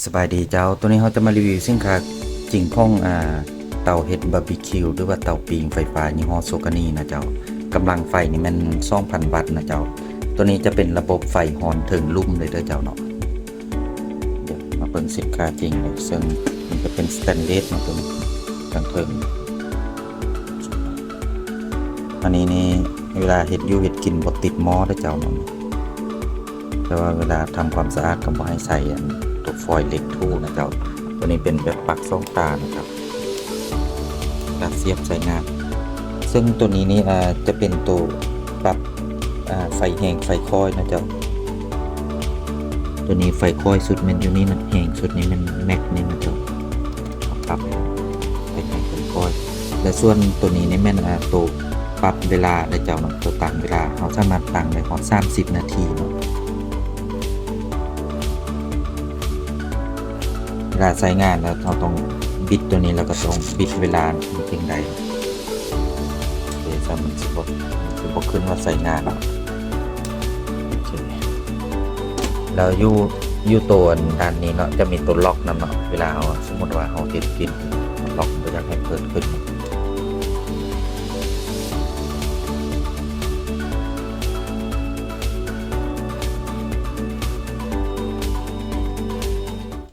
ສະບາຍດີເຈົ້າ, ໂຕນີ້ເຮົາຈະມາຣີວິວສິນຄ້າຈິງຂອງ ອ່າ ເຕົາເຮັດບາບີຄິວ ຫຼືວ່າເຕົາປີ້ງໄຟຟ້າຍີ່ຫໍ້ໂຊການີນະເຈົ້າ. ກຳລັງໄຟນີ້ແມ່ນສອງພັນວັດນະເຈົ້າ. ໂຕນີ້ຈະເປັນລະບົບໄຟຮ້ອນເທິງລຸ່ມເລີຍເດີເຈົ້າເນາະ. ດຽວມາເບິ່ງສິນຄ້າຈິງເລີຍ, ເຊິ່ງມັນຈະເປັນສະແຕນເລດເນາະ ເບິ່ງທາງເທິງ. ອັນນີ້ນີ້ເວລາເຮັດຢູ່ເຮັດກິນບໍ່ຕິດໝໍ້ເດີເຈົ້າເນາະ. ແຕ່ວ່າເວລາທຳຄວາມສະອາດກໍບໍ່ໃຫ້ໃສ່ອັນຕົວຟອຍເຫຼັກຖູນະເຈົ້າ. ຕົວນີ້ເປັນແບບປັກສອງຕານະເຈົ້າ, ກະສຽບໃສ່ງານ. ເຊິ່ງຕົວນີ້ນີ້ ເອີ ຈະເປັນໂຕປັບ ເອີ ໄຟແຮງໄຟຄ່ອຍນະເຈົ້າ. ຕົວນີ້ໄຟຄ່ອຍສຸດແມ່ນຢູ່ນີ້ນະ, ແຮງສຸດນີ້ແມ່ນແມັກນີ້ນະເຈົ້າ. ປັບໄຟແຮງໄຟຄ່ອຍ ແລະ ສ່ວນຕົວນີ້ນີ້ແມ່ນ ເອີ ໂຕປັບເວລາເດີເຈົ້າເນາະ, ໂຕຕັ້ງເວລາ. ເຮົາສາມາດຕັ້ງໄດ້ຮອດສາມສິບນາທີເນາະ. ເວລາໃຊ້ງານແລ້ວເຮົາຕ້ອງບິດຕົວນີ້ ແລ້ວກໍຕ້ອງບິດເວລາ ມັນຈຶ່ງໄດ້. ໂອເຄ ມັນຊິບໍ່ ຊິບໍ່ຂຶ້ນວ່າໃຊ້ງານ. ໂອເຄ ແລ້ວຢູ່ ຢູ່ໂຕອັນດ້ານນີ້ເນາະ ຈະມີໂຕລັອກນຳເນາະ. ເວລາເຮົາ ສົມມຸດວ່າເຮົາເຮັດຜິດ ລັອກບໍ່ຢາກໃຫ້ເກີດຂຶ້ນ.